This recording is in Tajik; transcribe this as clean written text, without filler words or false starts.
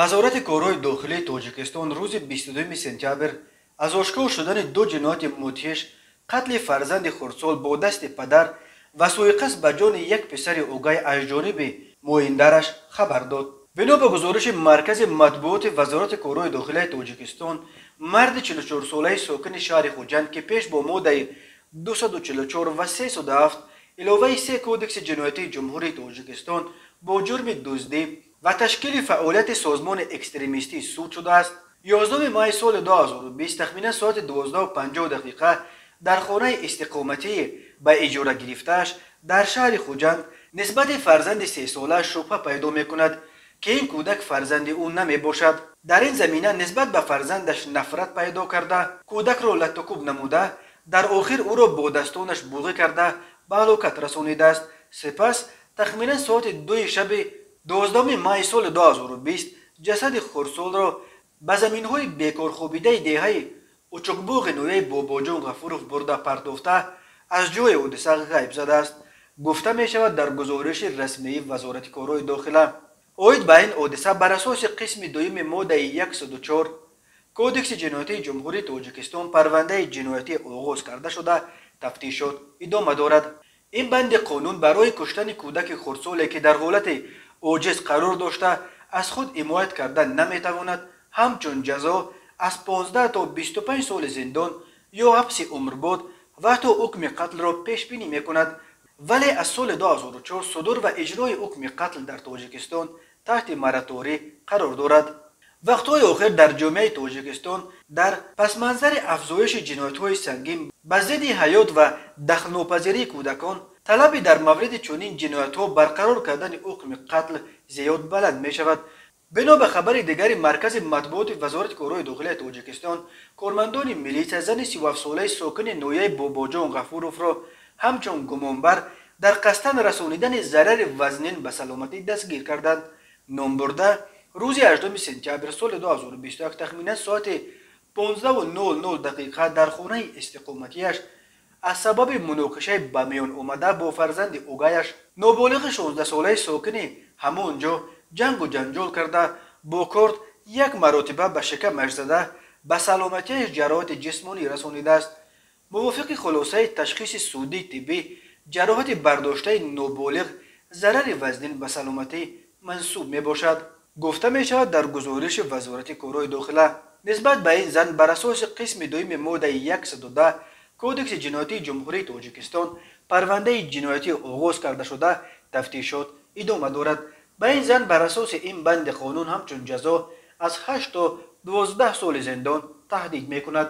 Вазорати корҳои дохилии Тоҷикистон рӯзи 22 сентябр аз ошкор шудани ду ҷинояти мудҳиш, қатли фарзанди хурдсол бо дасти падар ва сӯиқасд ба ҷони як писари угай аз ҷониби муиндараш хабар дод. Бино ба гузориши Маркази матбуоти Вазорати корҳои дохилияи Тоҷикистон, марди 44-солаи сокини шаҳри Хуҷанд, ки пеш бо моддаи 244 ва 307 иловаи 3 Кодекси ҷиноятии Ҷумҳурии Тоҷикистон бо ҷурми дуздӣ ва ташкили фаъолияти созмони экстремистӣ суд шудааст, 11 майи соли 2020 тахминан соати 12:50 дақиқа дар хонаи истиқоматии ба иҷора гирифтааш дар шаҳри Хуҷанд нисбати фарзанди 3-солааш шубҳа пайдо мекунад, ки ин кӯдак фарзанди ӯ намебошад. Дар ин замина нисбат ба фарзандаш нафрат пайдо карда, кӯдакро латтукӯб намуда, дар охир ӯро бо дастонаш буғӣ карда ба ҳалокат расонидааст. Сипас тахминан соати 2 шаби 12 майи соли 2020 ҷасади хурдсолро ба заминҳои бекорхобидаи деҳаи Учуқбоғи ноҳияи Бобоҷон Ғафуров бурда партофта, аз ҷои ҳодиса ғайб задааст, гуфта мешавад дар гузориши расмии Вазорати корҳои дохила. Оид ба ин ҳодиса бар асоси қисми дуюми моддаи 104 Кодекси ҷиноятии Ҷумҳурии Тоҷикистон парвандаи ҷиноятӣ оғоз карда шуда, тафтишот идома дорад. Ин банди қонун барои куштани кӯдаки хурдсоле, ки дар ҳолати оҷиз қарор дошта, аз худ ҳимоят карда наметавонад, ҳамчун ҷазо аз 15 то 25 соли зиндон ё ҳабси умрбод ва ҳатто ҳукми қатлро пешбинӣ мекунад. Вале аз соли 2004 судур ва иҷрои ҳукми қатл дар Тоҷикистон таҳти мораторӣ қарор дорад. Вақтҳои охир дар ҷомеаи Тоҷикистон дар пасманзари афзоиши ҷиноятҳои сангин ба зидди ҳаёт ва дахлнопазирии кӯдакон, талаби дар мавриди чунин ҷиноятҳо барқарор кардани ҳукми қатл зиёд баланд мешавад. Бино ба хабари дигари Маркази матбуоти Вазорати корҳои дохилияи Тоҷикистон, кормандони милитсия зани 37-солаи сокини ноҳияи Бобоҷон Ғафуровро ҳамчун гумонбар дар қасдан расонидани зарари вазнин ба саломатӣ дастгир карданд. Номбурда рӯзи 8 сентябр соли 2021 тахминан соати 15:00 дақиқа дар хонаи истиқоматиаш аз сабаби муноқишаи ба миён омада бо фарзанди угаяш, ноболиғи 16-солаи сокини ҳамон ҷо, ҷангу ҷанҷол карда, бо корд як маротиба ба шикамаш зада, ба саломатиаш ҷароҳати ҷисмонӣ расонидааст. Мувофиқи хулосаи ташхиси судии тиббӣ, ҷароҳати бардоштаи ноболиғ зарари вазнин ба саломатӣ мансуб мебошад, гуфта мешавад дар гузориши Вазорати корҳои дохила. Нисбат ба ин зан бар асоси қисми дуюми моддаи 110 Кодекси ҷиноятии Ҷумҳурии Тоҷикистон парвандаи ҷиноятӣ оғоз карда шуда, тафтишот идома дорад. Ба ин зан бар асоси ин банди қонун ҳамчун ҷазо аз 8 то 12 соли зиндон таҳдид мекунад.